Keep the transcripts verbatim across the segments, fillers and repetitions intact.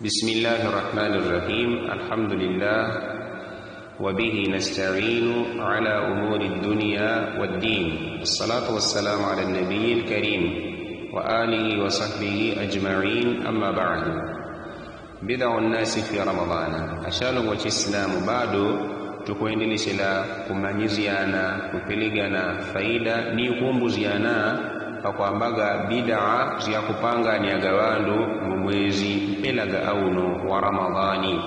بسم الله الرحمن الرحيم. الحمد لله وبه نستعين على أمور الدنيا والدين. الصلاة والسلام على النبي الكريم وآله وصحبه أجمعين. أما بعد. Bidau nnasi fi ramadhana. Ashalongo chislamu bado tukwendeleshela kumanyizyana kupelegana faida ni kumbuzyana pakwambaga bidaa syakupanganyaga ŵandu mu mwezi mpelaga auno wa ramadhani.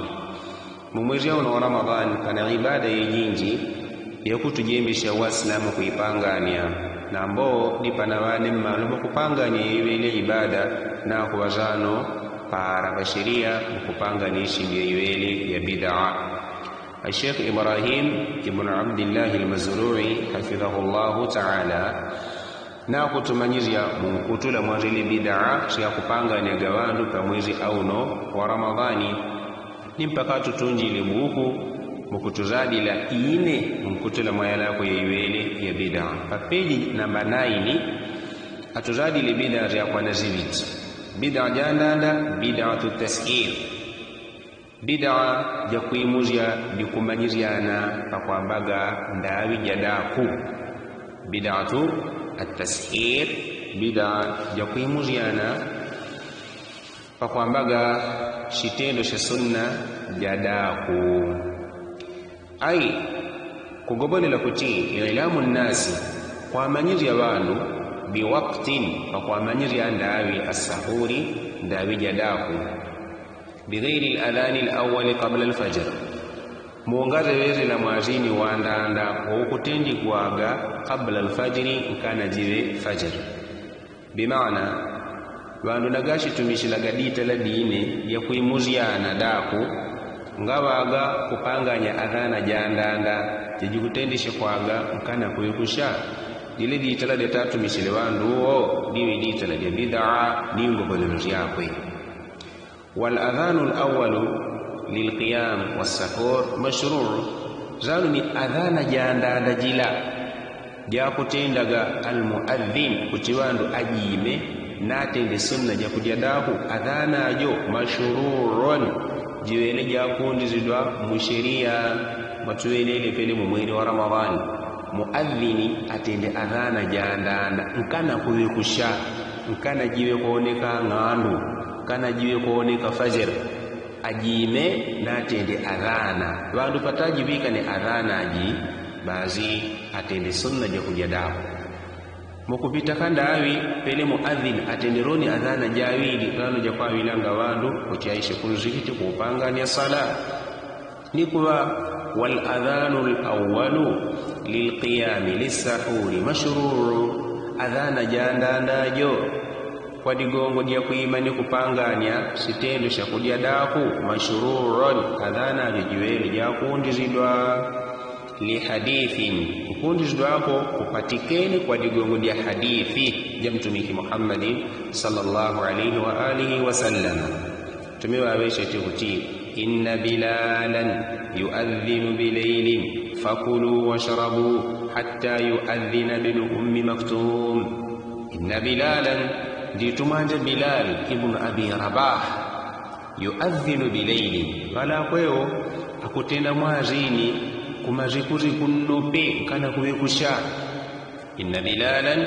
Mu mwezi auno wa ramadhani pana ibada yejinji yakutujembesha wasilamu kuipanganya. Nambo ni pana ŵane mmalo mukupanganya yeiŵele ibada nakuŵa zano para ŵasheliya mukupanganya ishimbi yeiŵele ya bidaa. Asheikh ibrahim ibnu abdillahi almazrui hafidhahu llahu taala nakutumanyizya munkutula mwazile bidaa syakupanganyaga ŵandu pa mwezi auno wa ramadhani. Ni mpaka tutunjile buku mukutuzadila ine munkutula mwayalako yeiŵele ya bidaa. Pa peji namba naini atuzadile bidaa syakwana ziŵiti. Bidaa jandanda bidaatu tashir. Bidaa jakwimuzya dikumanyizyana pakwambaga ndaŵi jadaku. Bidaatu atashir. Bidaa jakwimuzyana pakwambaga shitendo sha sunna jadaku. Ai kugobolela kuti ilamu nnasi kwamanyizya ŵandu biwaktin pakwamanyizya ndaŵi assahuri ndaŵi jadaku. Bighairi aladhani alawali kabla alfajiri. Mungaŵeŵezela mwazini wandanda waukutendigwaga kabla alfajiri nkana jiŵe fajiri. Bimaana ŵandu nagashitumishilaga ditala dine yakwimuzyana daku ngaŵaga kupanganya adhana jandanda jajikutendeshekwaga nkana kuŵe kusha. Dile ditala datatumishile ŵandu uwo diŵe ditala dya bidaa ni ngobolelo zyakwe. Waladhanu alawalu lilkiyam wassahur mashruu. Zanu ni adhana jandanda jila jakutendaga almuadhin kuti ŵandu ajime natende sunna jakudya daku. Adhana jo mashruun jiŵele jakundizidwa musheliya. Mwatuŵelele pele mumweli wa ramadhani muadhini atende adhana jandanda nkana kuŵe kusha. Nkana jiŵe kwoneka ng'andu nkana jiŵe kwoneka fajiri. Ajime natende adhana ŵandu patajiŵikane adhana ji. Basi atende sunna jakudya daku. Mukupita kandaŵi pele muadhini atenderoni adhana jaŵili ŵanu jakwaŵilanga ŵandu kuti aishe kunzikiti kupanganya sala. Ni kuŵa waladhanu alawalu lilkiyami lissahuri mashruu. Adhana jandanda jo kwa digongo dyakwima ni kupanganya sitendo syakudya daku mashruun. Adhana jo jiŵele jakundizidwa lihadithin. Kukundizidwako kupatikene kwa digongo dya hadithi ja mtumiki muhammadin sala llahu alaihi waalihi wasallama. Tumiŵaŵeshete kuti inna bilalan yuadhinu bilailin fakulu washrabu hatta yuadhina bnu ummi maktum. Inna bilalan nditu mwanja bilali ibnu abi rabah yuadhinu bilailin ŵalakwewo akutenda mwazini kumazikuriku nnope nkana kuŵe kusha. Inna bilalan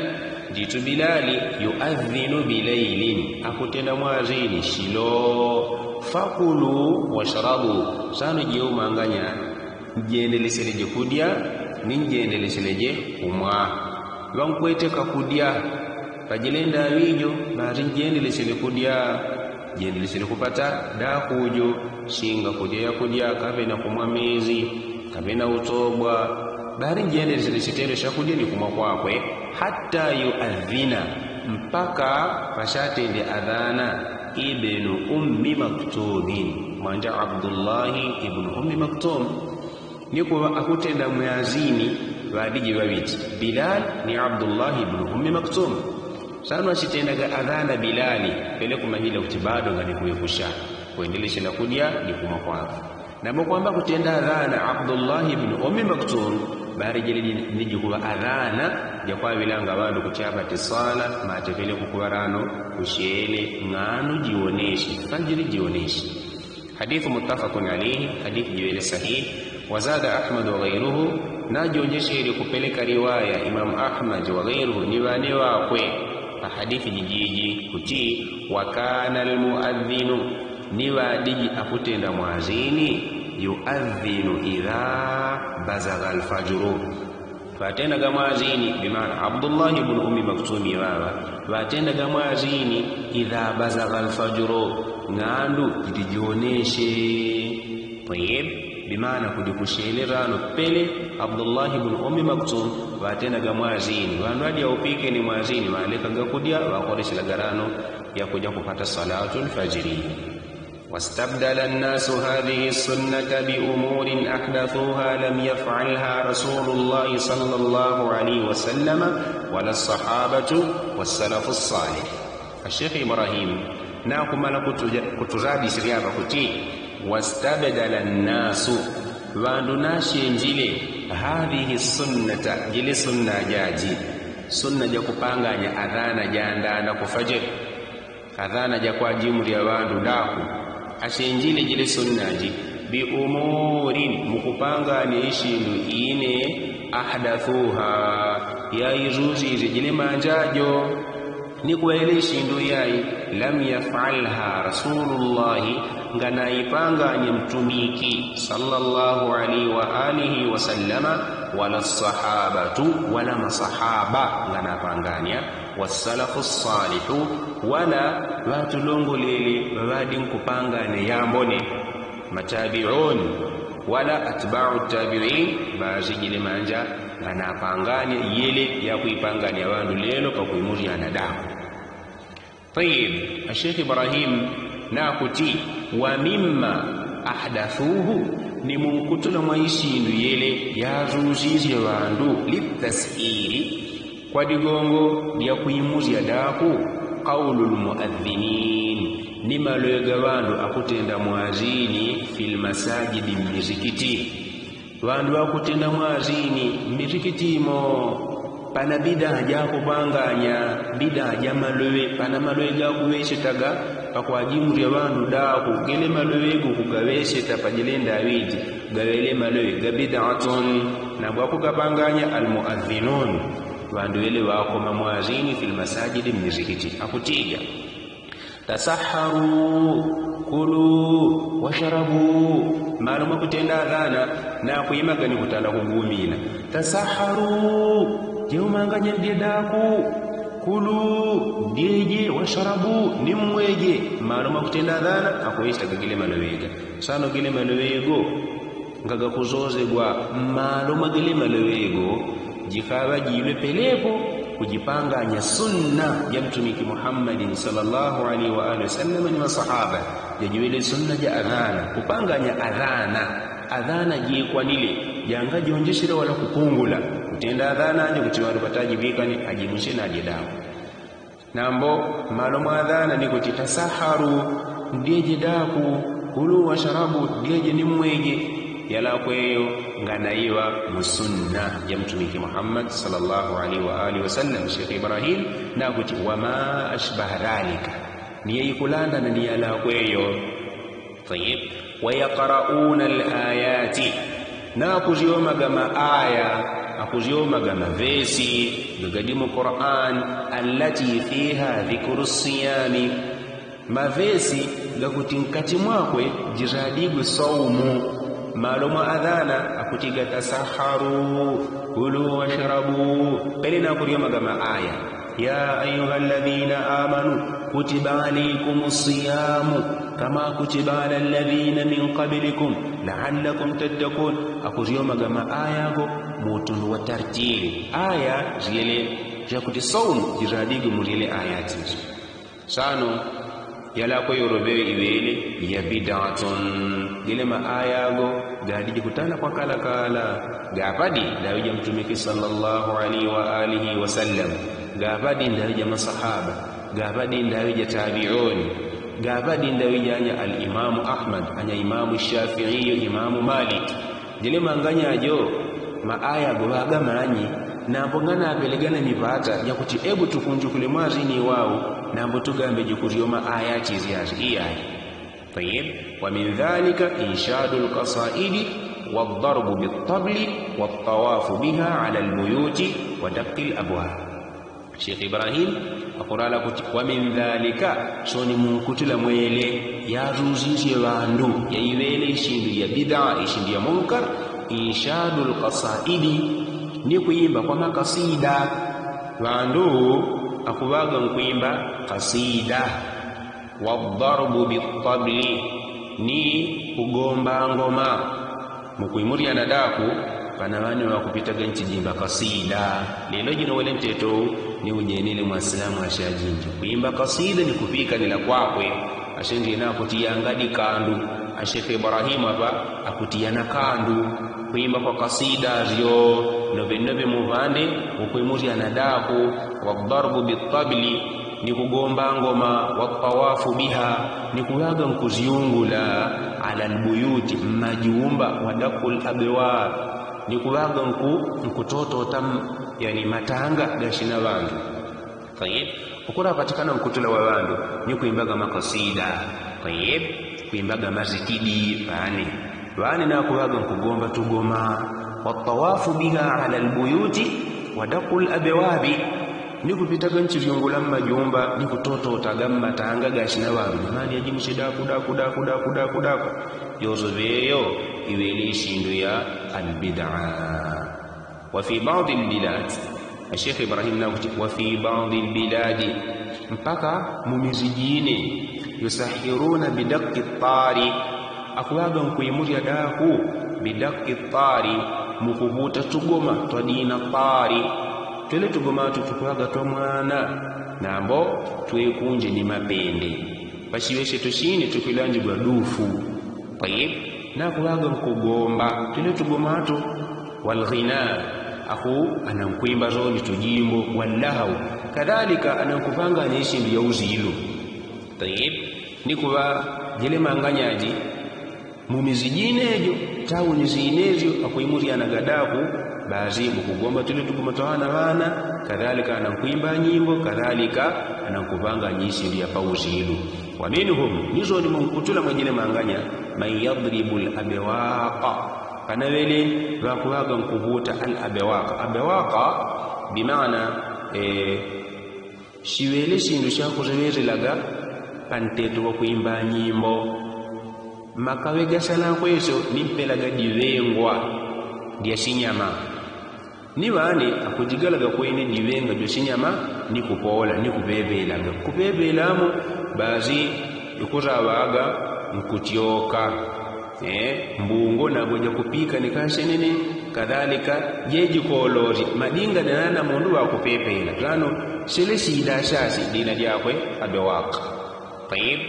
nditu bilali yuadhinu bilailin akutenda mwazini shilo. Fakulu washrabu. Sano jeumanganya njendeleseleje kudya ni njendeleseleje kumwa. Ŵankwete kakudya pajilendaŵi jo basi njendelesele kudya. Njendelesele kupata daku jo singa kudya yakudya kaŵe na kumwa mezi kaŵe na utobwa. Basi njendelesele sitendo syakudya ni kumwa kwakwe hatta yuadhina mpaka pashatende adhana ibnu ummi maktumin mwanja abdullahi ibnu ummi maktum. Ni kuŵa akutenda mwazini ŵadiji ŵaŵiti bilali ni abdullahi ibnu ummi maktum. Sano asitendaga adhana bilali pele kumanyila kuti bado nganikuŵe kusha kwendelesela kudya ni kumwa kwakwe. Namo kwamba kutenda adhana abdullahi ibnu ummi maktum Bari jele ni jikuŵa adhana jakwaŵilanga ŵandu kutyapati swala matepele kukuŵarano kusyele ng'anu jiwoneshi fajiri jiwoneshi. Hadithu mutafakun alaihi. Hadithu jiŵele sahihi. Wazada ahmadu wagairuhu. Najonjesyele kupeleka riwaya imamu ahmadi wagairuhu ni ŵane ŵakwe pa hadithu jijiji kuti wakana almuadhinu ni ŵadiji akutenda mwazini yuadhinu idha bazagha alfajuru. Ŵatendaga mwazini bimana abdullahi bnu ummi maktumi ŵaŵa ŵatendaga mwazini idha bazagha alfajuru ng'andu jitijoneshe. Tayib. Bimana kujikusyele ŵanu pele abdullahi bnu ummi maktum ŵatendaga mwazini ŵandu ajaupikeni mwazini ŵalekaga kudya ŵakoreselaga ŵanu yakuja kupata salatu alfajiri. Wastabdala annasu hadhihi alsunnata biumurin ahdathuha lam yafalha rasulu llahi sala llahu alaihi wasallama wala alsahabatu walsalafu alsalih. Ashekhi ibrahim nakumala kutuzadisirya ŵa kuti wastabdala annasu ŵandu nasyenjile hadhihi alsunnata jile sunna jaji sunna jakupanganya adhana jandanda kufajiri. Adhana jakwajimurya ŵandu daku asyenjile jile sunna ji biumurin mukupanganya isyindu ine ahdathuha yaizuzizye jile manjajo. Ni kuŵele isyindu yayi lam yafalha rasulu llahi nganaipanganya mtumiki sala llahu alaihi waalihi wasallama wala alsahabatu wala masahaba nganapanganya wasalafu alsalihu wala ŵatulongolele ŵaŵadi nkupanganya yambone matabiun wala atbau tabiin. Ŵaŵaŵa jile manja nganapanganya yele yakuipanganya ŵandu lelo pakuimuryana daku. Tayib. Ashekhi ibrahim nakuti wa mima ahdathuhu ni munkutula mwa isyindu yele yazuzizye ŵandu litashili kwa digongo lyakuimurya daku kaulu almuadhinin ni maloŵe ga ŵandu akutenda mwazini fi almasajidi mmisikiti. Ŵandu ŵakutenda mwazini mmisikiti imo pana bidaa jakupanganya bidaa ja maloŵe pana maloŵe gakuŵesetaga pakwajimurya ŵandu daku gele maloŵe go kugaŵeseta pajele ndaŵiji gaŵele maloŵe ga bidaatun. Nagwakugapanganya almuadhinun ŵandu ŵele ŵakoma mwazini fi almasajidi mmisikiti akutiga tasaharu kulu washarabu. Malo mwakutenda adhana nakwimaga ni kutanda kugumina tasaharu jeumanganya ndye daku kulu ndyeje washarabu ni mmweje. Malo mwakutenda adhana akuwesitaga gile maloŵega sano gile maloŵego ngagakuzozegwa mmalo mwa gele maloŵego jikaŵa jilwe pelepo kujipanganya sunna ja mtumiki muhammadin sala llahu alaihi waalihi wasallama ni masahaba jajiŵele sunna ja adhana kupanganya adhana. Adhana jikwanile jangajonjesile wala kupungula kutenda adhana ajo kuti ŵandu patajiŵikani ajimwishe naje daku. Nambo malo mwa adhana ni kuti tasaharu mdyeje daku kulu washarabu mdyeje ni mmweje. Yalakweyo nganaiŵa mu sunna ja mtumiki muhammad sala llahu alaihi waalihi wasallam shekh ibrahim nakuti wama ashbaha dhalika ni yaikulandana ni yalakweyo. Tayib. Wayakarauna alayati nakuziyomaga maaya akuziyomaga mavesi gagadi mu quran allati fiha dhikuru siyami mavesi gakuti nkati mwakwe jiradigwe saumu. Malo mwa adhana akutiga tasaharu kulu washrabu pele nakuziyomaga maaya. Ya ayuha alladhina amanu kutiba alaikum alsiyamu kama kutiba ala alladhina min qablikum laalakum tattakun. Akuziyomaga maaya go mutundu wa tartili aya ziyele zakuti saumu jiradigwe muziyele aya tizo. Sano yalakwe yorobewe iwele ya bidatun. Gele maaya go gadiji kutana kwa kalakala gapadi ndawi ja mtumiki sala llahu alaihi waalihi wasallam gapadi ndawi ja masahaba gapadi ndawi ja tabiuni gapadi ndawi ja anya alimamu ahmad anya imamu shafiiyu imamu malik. Gele manganyajo Maaya go ŵagamanyi, nambo nganapelegana mipata jakuti ebu tukunjukule mwazini wau, nambo tugambe jikuryoma aya chizyazi iyayi. Tayib. Wamin dhalika inshadu lkasaidi, wadharubu bitabli, watawafu biha ala lbuyuti, wadakki labwab. Shekh ibrahim akurala kuti wamin dhalika, soni munkutila mwele yazuzizye ŵandu yaiŵele ishindu ya bidaa ishindu ya munkar, inshadu lkasaidi, ni kwimba kwa makasida. Ŵandu akuŵaga nkwimba kasida. Wadharubu bitabli, ni kugomba ngoma. Mukwimuryana daku pana ŵane ŵakupitaga nchijimba kasida. Lelo jino wele nteto ni ujenile mwasilamu ashajinji kwimba kasida ni kupikanila kwakwe. Ashenjina akutiyanga dikandu. Ashekhe ibrahimu apa akutiyana kandu. Kwimba kwa kasida zyo. Nobe nobe muŵande ukwimuryana daku. Wadharubu bitabli, ni kugomba ngoma. Watawafu biha, ni kuŵaga nkuzyungula. Ala lbuyuti, mmajumba. Wadakku labwab, ni kuŵaga nkutotota yani matanga gashina ŵandu. Tayib. Ukurapatikana nkutula wa ŵandu ni kwimbaga makasida. Tayib. Kwimbaga mazikidi ŵane. Ŵane nakuŵaga nkugomba tugoma. Watawafu biha ala lbuyuti. Wadakku labwabi, ni kupitaga nchivyungula mmajumba ni kutototaga mmatanga gashina ŵandu ni mani yajimusi daku daku daku daku daku daku. Yozo ŵeyo iŵele ishindu ya albidaa. Wafi badi lbiladi, ashekh ibrahim nakuti wafi badi lbiladi, mpaka mumizi jine. Yusahiruna bidakki tari, akuŵaga nkwimurya daku. Bidakki tari, mukubuta tugoma twadina tari. Twele tugoma tu tukuŵaga twamwana. Nambo twekunje ni mapende. Pashiŵeshe tushine tukwilanjigwa dufu. Tayib. Nakuŵaga nkugomba twele tugoma tu. Walghina, aku anankwimba zoni tujimbo. Wallahau, kadhalika anankupanganya ishindu ya uzilu. Tayib. Ni kuŵa jele manganyaji mumizi jinejo, tauni zinejo akwimuryanaga daku. Basi mukugomba tuli tugoma twaŵana ŵana. Kadhalika anankwimba nyimbo kadhalika anankupanganya ishindu ya pauzilu. Waminhum, ni zoni munkutula mwa jele manganya. Man yadribu labwaqa, kana ŵele ŵakuŵaga nkubuta alabwaqa. Abwaqa bimana shiŵele shindu shakuseŵeselaga panteto wakwimba nyimbo. Makaŵe gasalakwesyo ni mpelaga diŵengwa dya shinyama. Ni ŵane akujigalaga kwene diŵenga dyo shinyama ni kupola ni kupepeelaga kupepeelamo. Basi ikusaŵaga nkutyoka. Mbungo nagwe jakupika ni kashenene. Kadhalika jeji kololi madinga ni nana mundu ŵakupepela twano. Shele shida shasi dina dyakwe abewaka. Tayib.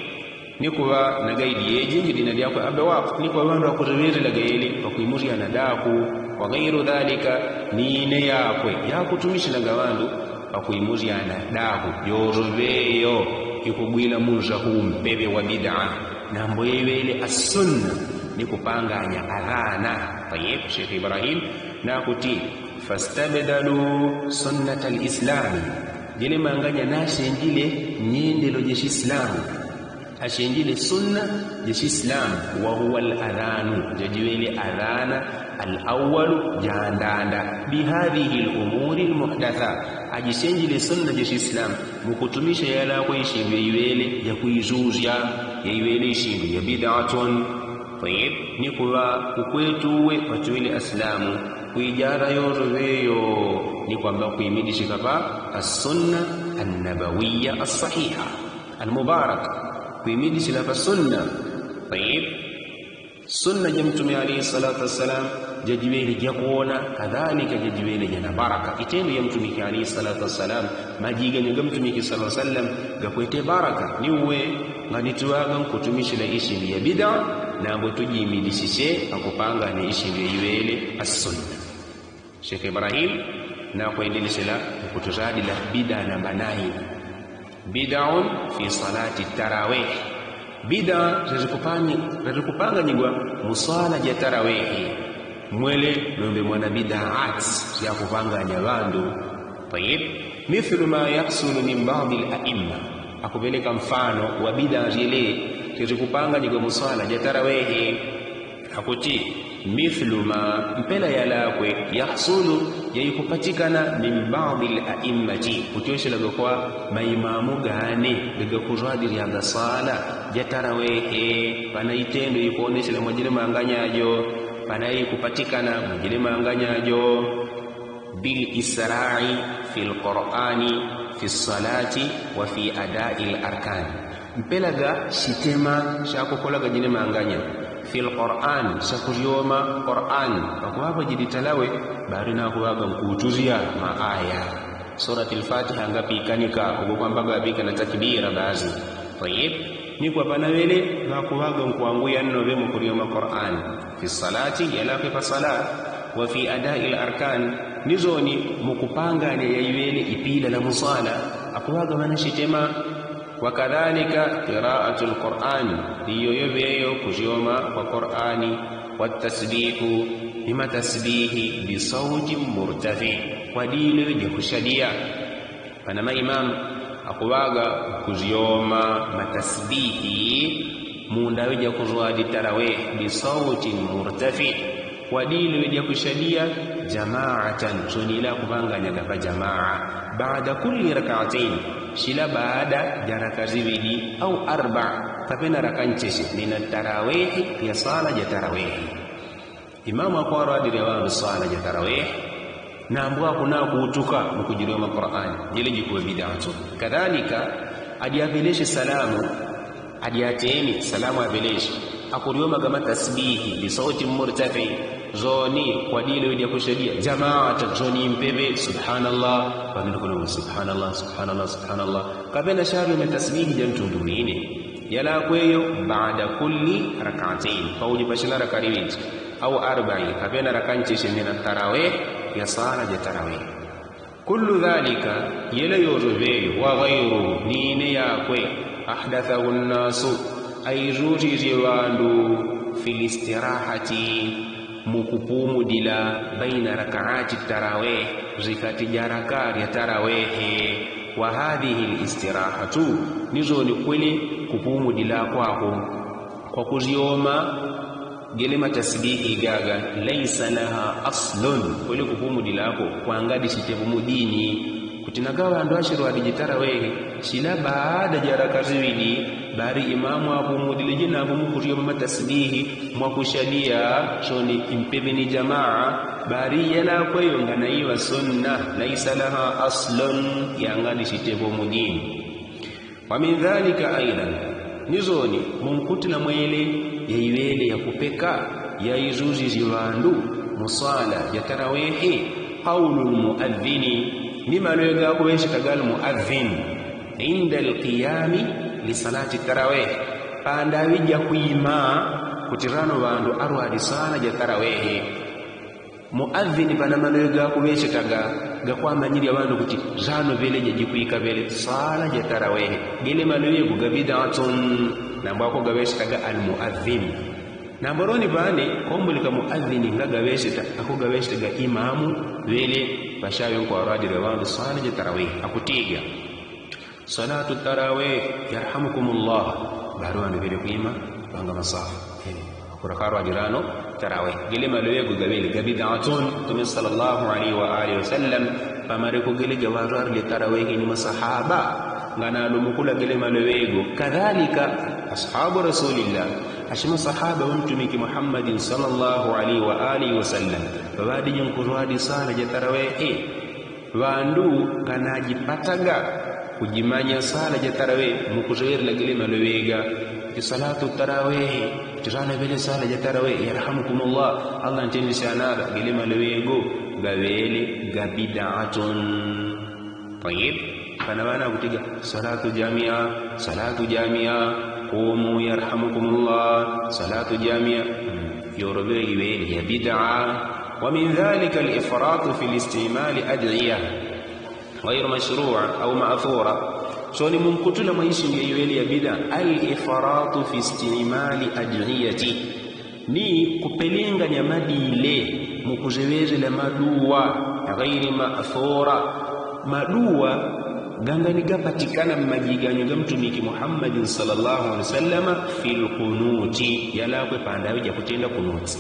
Ni kuŵa na gaidi yeji nji dina dyakwe abewaka ni kuŵa ŵandu ŵakuseŵeselaga yele ŵakwimusyana daku. Wa gairu dhalika ni ine yakwe yakutumishilaga ŵandu ŵakwimusyana daku. Yoroŵeyo ikugwila munsaku umpeŵe wa bidaa. Nambo iŵele assunna ni kupanganya aŵana. Tayib shekh ibrahim nakuti fastabdalu sunnata alislami. Jele manganya nasenjile nyendelo jesislamu. Asenjile sunna jesislamu. Wahuwa aladhanu jajiŵele aladhana. Alawalu jandanda bihadhihi lumuri lmuhdatha. Ajisenjile sunna jesislamu mukutumisha yalakwe ishindu yaiŵele yakwisusya yaiŵele ishindu ya bidatun. Tayib. Ni kuŵa kukwetuwe patiŵele asilamu kwijara yoroŵeyo ni kwamba kwimidishika pa assunna annabawiya assahiha almubaraka. Kwimidishila pa sunna. Tayib. Sunna ja mtumi alaihi salatu wassalam jajiŵele jakuwona kadhalika jajiŵele jana baraka itendo ya mtumiki alaihi salatu wassalam. Majiga nyo ga mtumiki sala wasallam gakwete baraka ni uwe nganitiŵaga nkutumishila ishindu ya bidaa. Nambo tujimidishishe akupangane ishindu yaiŵele assunna. Shekh ibrahim nakwendeleshela nkutusadila bidaa namba naini. Bidaun fi salati tarawehi. Bidaa zazikupanganyigwa muswala ja tarawehi. mwele nombe mwana bidaat. Syakupanganya ŵandu. Tayib. Mithlu ma yahsulu min badi laimma, akuŵeleka mfano wa bidaa zile zizikupanganyigwa mu swala ja tarawehi. Akuti mithlu ma, mpela yalakwe, yahsulu, yaikupatikana, min badi laimmati, kutyoselaga kwa maimamu gane gagakuzwadilyaga swala ja tarawehi. Pana itendo ikuonesela mwajilemanganya jo. Pana ikupatikana mwajilemanganya jo. Bilisrai fi lqurani fi lsalati wa fi adai larkan. Mpela ga sitema syakukolaga jinemanganya fi lquran, syakusyoma quran, pakuŵaga jiditalawe. Bari nakuŵaga nkutuzya maaya surati lfatiha ngapikanika ugo kwambaga apikana takbira bazi. Tayib. Nikwa pana ŵele ŵakuŵaga nkwanguya nnoŵe mukuryoma quran fi lsalati, yalakwe pa sala, wa fi adai larkan, nizoni mukupanganya yaiŵele ipila la muswala. Akuŵaga ŵana sitema. Wakadhalika qiraatu lquran, ni yoyo ŵeyo kusyoma kwa qurani, watasbihu, ni matasbihi, bisautin murtafi, kwa dilo jakusyadiya. Pana maimamu akuŵaga kusyoma matasbihi mundaŵe jakuzwadi tarawehi bisautin murtafi, kwa dilo jakusyadiya, jamaatan, sonila kuŵanganyaga pa jamaa, bada kulli rakaatain, sila baada ja raka ziŵidi, au arba, kapena raka ncheche, mina tarawehi, ya swala ja tarawehi. Imamu akwarwadile ŵandu swala ja tarawehi, nambo akunakutuka mukujiryoma qurani, jele jikuŵa bidaa tu. Kadhalika, adi aŵeleshe salamu, adi atemi salamu aŵeleshe, akuryomaga matasbihi bisautin murtafi, zoni kwa dilo jakusyadiya, jamaatan, zoni mpeŵe, subhanallah, ŵandu kuluma subhanallah, subhanallah, subhanallah. Kapena syaryome tasbihi ja ntundu wine. Yalakweyo bada kulli rakaatain, pauji pa sina raka liŵidi, au arbai, kapena raka ncheche, mina tarawehi, ya swala ja tarawehi. Kullu dhalika, yela yozo ŵeyo, wa ghairuhu, ni ine yakwe, ahdathahu nnasu, aizuzizye ŵandu, fi listirahati, mukupumudila, baina rakaati tarawehi, zikati ja raka lya tarawehi. Wa hadhihi listirahatu, nizoni kwele kupumudila kwako, kwa kusyoma gele matasbihi gaga, laisa laha aslun, kwele kupumudilako kwangadi sitepo mu dini. Kuti naga ŵandu ashirwadi jitarawehi, sila baada ja raka ziŵidi, bari imamu apumudile jinambu mukusyoma matasbihi, mwakusyadiya, soni impeŵe ni jamaa, bari yalakweyo nganaiŵa sunna, laisa laha aslun, yangadi sitepo mu dini. Wa min dhalika aidan, nizoni munkutila mwele yaiŵele yakupeka, yaizuzizye ŵandu, mu swala ja tarawehi, qaulu lmuadhini, ni maloŵe gakuŵechetaga almuadhini, inda alqiyami lisalati tarawehi, pandaŵi jakwima, kuti rano ŵandu arwadi swala ja tarawehi. Muadhini pana maloŵe gakuŵechetaga, gakwamanyilya ŵandu kuti, zano ŵele jajikwika ŵele swala ja tarawehi. Gele maloŵe go ga bidaa tun, nambo ako gaŵechetaga almuadhini. Nambo roni pane, kombulika muadhini ngagaŵecheta, ako gaŵechetaga imamu, ŵele, pasyaŵe nkwarwadile ŵandu swala ja tarawehi, akutiga, salatu tarawehi, yarhamukumullah. Bari ŵandu ŵele kwima, ŵanga masafu. Kurakarwa jirano, tarawehi. Gele maloŵe go gaŵele ga bidaa tun, Mtume swallallahu alayhi wa alihi wa sallam, pamareko gele gaŵarwarile tarawehi ni masahaba, nganalumukula gele maloŵe go. Kadhalika, ashabu rasulillah, ashi masahaba ŵa mtumiki Muhammadin swallallahu alayhi wa alihi wa sallam, ŵaŵadije nkurwadi swala ja tarawehi. Ŵandu nganajipataga kujimanya swala ja tarawehi, mukuseŵerela gele maloŵe ga, kuti salatu tarawehi, kuti rano ŵele swala ja tarawehi, yarhamukumullah, Allah ntendesye anaŵa, gele maloŵe go gaŵele ga bidaa tun. Tayib, pana ŵana kutiga, salatu jamia, salatu jamia, qumu yarhamukumullah, salatu jamia. Yorobeyi ŵele ya bidaa. Wa min dhalika alifratu fi listimali adwiya ghairu mashrua au maathura. Soni munkutula mwa isingi yaiŵele ya bidaa, alifratu fi istimali adwiyati. Ni kupelenganya madile mukuzeŵezela maduwa ghairi mathura. Maduwa gangani gapatikana mmajiganyo ga mtumiki muhammadin sallallahu alaihi wasallama fi lkunuti yalakwe pandaŵe jakutenda kunuti.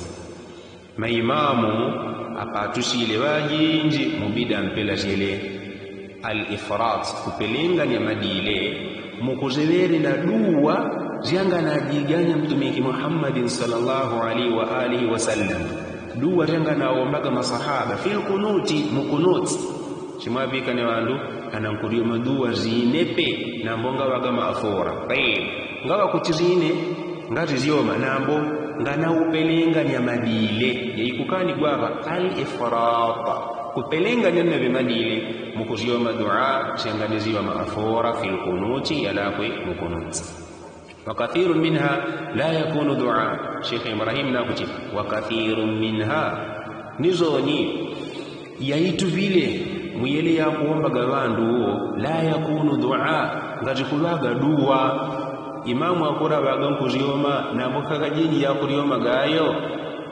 Maimamu apatusile ŵajinji mubida mpela syele. Alifrat kupelenganya madile mukuzeŵerela duwa zyangana ajiganya mtumiki muhammadin sallallahu alaihi wa alihi wasallam. Duwa zyangana awombaga masahaba fi lkunuti mukunuti. Simwaŵikane ŵandu ana nkuryoma duwa zine pe nambo ngaŵaga mathura. Tayib. Ngaŵa kuti zine ngazizyoma nambo nganaupelenganya madile. Yaikukanigwaŵa alifrat kupelenganya nnaŵe madile mukuzyoma duwa syanganiziŵa mathura fi lkunuti yalakwe mukunuti. Wakathiru minha la yakunu duwa. Shekhe ibrahimu nakuti wakathiru minha, nizoni yaituŵile muyele yakuwombaga ŵandu uwo la yakunu duwa, ngazikuŵaga duwa. Imamu akuraŵaga nkuzyoma nambo kakajinji yakuryomaga ayo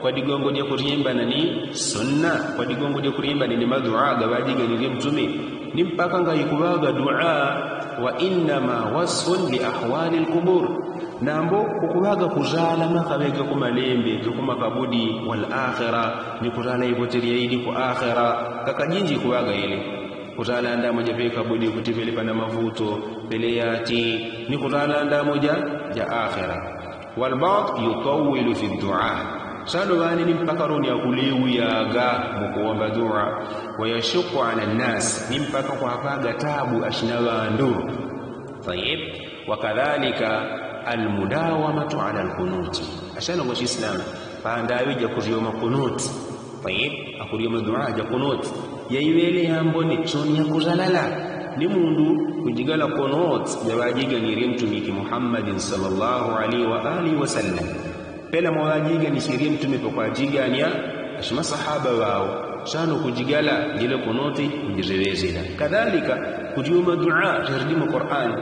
kwa digongo dyakuryembana ni sunna kwa digongo dyakuryembana ni maduwa gaŵajiganirye mtume. Ni mpaka ngaikuŵaga duwa. Wa innama wasfun li ahwali lkubur. Nambo kukuŵaga kuzala makaŵe gakumalembe gakumakabudi walakhira ni kuzala ipotelya idi ku akhira. Kakajinji ikuŵaga ile kuzala ndamo ja pekabudi kuti pele pana mavuto pele yati ni kuzala ndamo ja akhira. Walbad yutawilu fi duwa. Sano ŵani ni mpaka roni akulewiyaga mukuwomba duwa. Wayashuku ala nnasi ni mpaka kwapaga tabu ashina ŵandu. Tayib. Wakadhalika almudawamatu ala lkunuti. Ashana ngoshislamu pandaŵe jakuryoma kunuti. Tayib. Akuryoma duwa ja kunuti yaiŵele yambone soni yakuzalala. Ni mundu kujigala kunuti jaŵajiganirye mtumiki muhammadin sallallahu alaihi wa alihi wasallam. Pela mwaŵajiganisirye mtume pakwajigania ashimasahaba ŵao. Sano kujigala jele kunuti kujizeŵezela kadhalika kuryoma duwa rerdimo qurani.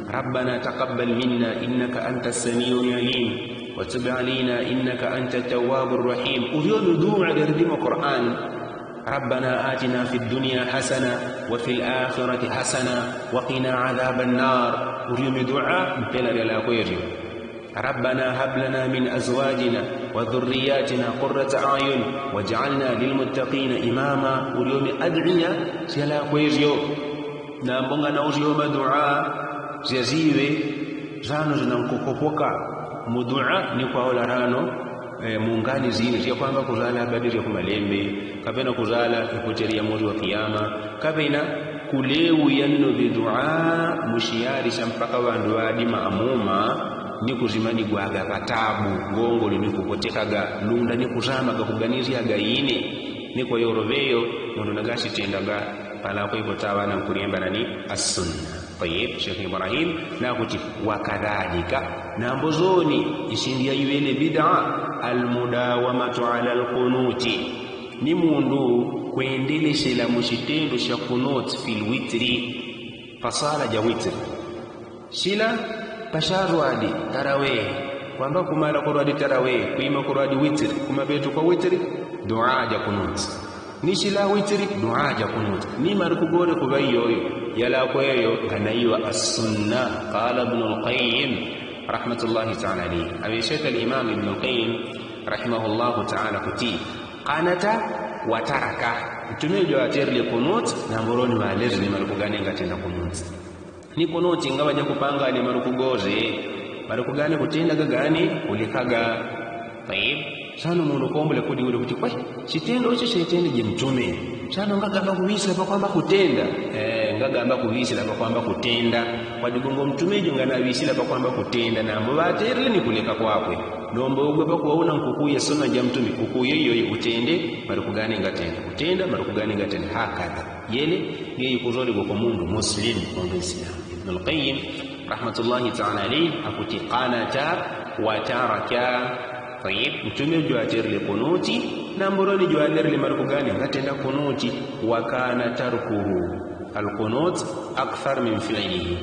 Rabbana taqabbal minna innaka anta samiu lalim watub alaina innaka anta tawabu rahim. Uryome duwa rerdimo qurani. Rabbana atina fi dunya hasana wafi lakhirati hasana wakina adhaba nnar. Uryome duwa mpela ryalakweryo. Rabbana hab lana min azwajina wa dhurriyatina qurrata ayun waj'alna lilmuttaqina imama. Uryome adwiya syalakweryo. Nambo nganauryoma duwa zyaziwe. Zano zinankukopoka muduwa ni kwaula rano. Mungani zini zyakwamba kuzala abadi ryakumalembe kapena kuzala ipotelya muri wa kiyama. Kapena kulewiya nno biduwa mushiyari sha mpaka ŵandu ŵadi maamuma. Ni kuzimanigwaga patabu ngongole ni kupotekaga lunda ni kuzamaga kuganizyaga ine. Ni kwayoro ŵeyo mundu nagasitendaga. Palakweko taŵana nkuryembana ni assunna. Tayib shekhe ibrahimu nakuti wakadhalika nambo zoni ishindi yaiŵele biduwa almudawamatu ala lkunuti. Ni mundu kwendeleshela mushitendo sha kunuti fi lwitri. Pasala ja witri shila pasharwadi tarawehe kwamba kumala kurwadi tarawehe kwima kurwadi witri kumapetu kwa witri. Duwa ja kunuti ni shila witri duwa ja kunuti. Ni marukugore kuŵa iyoyo yalakweyo nganaiŵa assunna. Qala ibnu lqayim rahmatullahi taala alaihi. Aŵe shekhe alimamu ibnu lqayim rahimahullahu taala kuti kanata wataraka. Mtume jo aterle kunuti nambo roni ŵalerle marukugane ngatenda kunuti. Ni kunuti ngaŵajakupangane maruku goze. Maruku gane kutendaga gane kulekaga. Tayib. Sano mundu kombole kudiwile kuti kwe shitendo icho shetendeje mtume. Sano ngagamba kuŵisila pakwamba kutenda. Ngagamba kuŵisila pakwamba kutenda. Kwadigongo mtume jo nganaŵisila pakwamba kutenda nambo ŵaterle ni kuleka kwakwe. Nombo ugwe pakuŵauna nkukuya sona ja mtume kukuya iyoyo utende. Maruku gane ngatenda utenda maruku gane ngatenda hakadha. Yele ngeyi kuzolegwa kwa mundu muslim. Mundu islam ibnu lqayim rahmatullahi taala alaihi akuti kanata wataraka. Tayib. Mtume jo aterle kunuti nambo roni jo alerle maruku gane ngatenda kunuti. Wakana tarkuhu alkunuti akthar min filihi.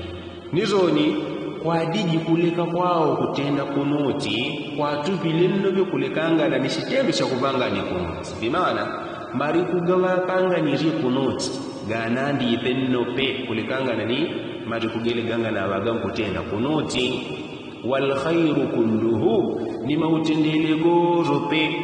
Ni zoni kwadiji kuleka kwao kutenda kunuti kwatupile nnope kulekangana ni sitendo sya kupangani kunuti. Bimaana, maliku gaŵapangani lye kunuti ganandipe nnope kulekangana ni maliku gele ganganaŵaga nkutenda kunuti. Walkhairu kulluhu, ni mautendele gorope.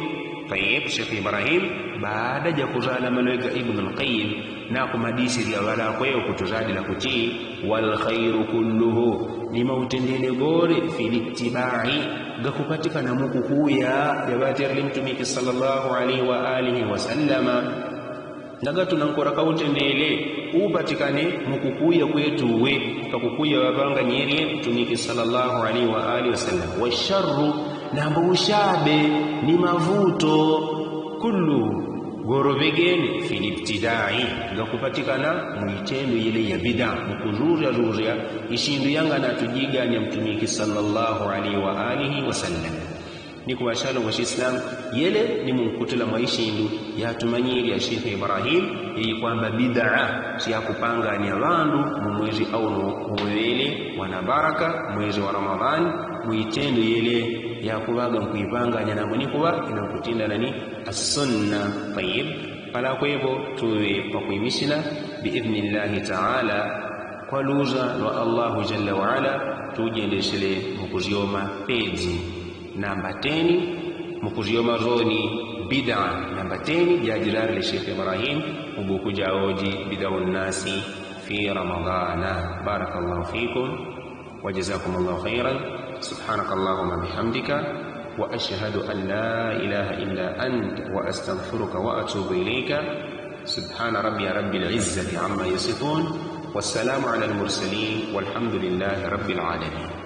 Tayeb, shekh ibrahim, baada ja kuzala malowe ga ibnu lkayim, nakumadisirya ŵalakwe ukutuzadila kuti, walkhairu kulluhu, ni mautendele gore fi littibai, gakupatikana mukukuya yaŵaterele mtumiki sala llahu alaihi wa alihi wasallama. Ngaga tunankora kautendele upatikane mukukuya kwetuwe, kakukuya ŵapanganyerye mtumiki sala llahu alaihi wa alihi wasallam. Washarru, namba ushabe, ni mavuto, kulluhu, gorope gene fi libtidai, gakupatikana muitendo yele ya bida, mukuzuryazurya isindu yanganatujiganya mtumiki sala llahu alaihi wa alihi wasallam. Ni kuŵa shalongo shislamu, yele ni munkutula mwa ishindu yatumanyili ya shekh ibrahim, ikwamba bidaa syakupanganya ŵandu mu mwezi auno uŵele wana baraka, mwezi wa ramadhani, muitendo yele yakuŵaga nkuipanganya namwe ni kuŵa inankutindana ni assunna. Tayib, palakwepo tuŵe pakuimisila biidhnillahi taala, kwa luza lwa allahu jalla waala, tujendesele mukuzyoma pedi namba teni, mukuzyoma zoni bida namba teni jajirarle shekh ibrahim, mubuku jawoji bidau nnasi fi ramadana. Barakallahu fikum, wajazakum allahu khairan. Subhanaka allahuma bihamdika, wa ashhadu an la ilaha illa ant, wa astaghfiruka wa atubu ilaika. Subhana rabbiya rabbil izzati amma yasifun, wassalamu ala almursalin, walhamdulillahi rabbil alamin.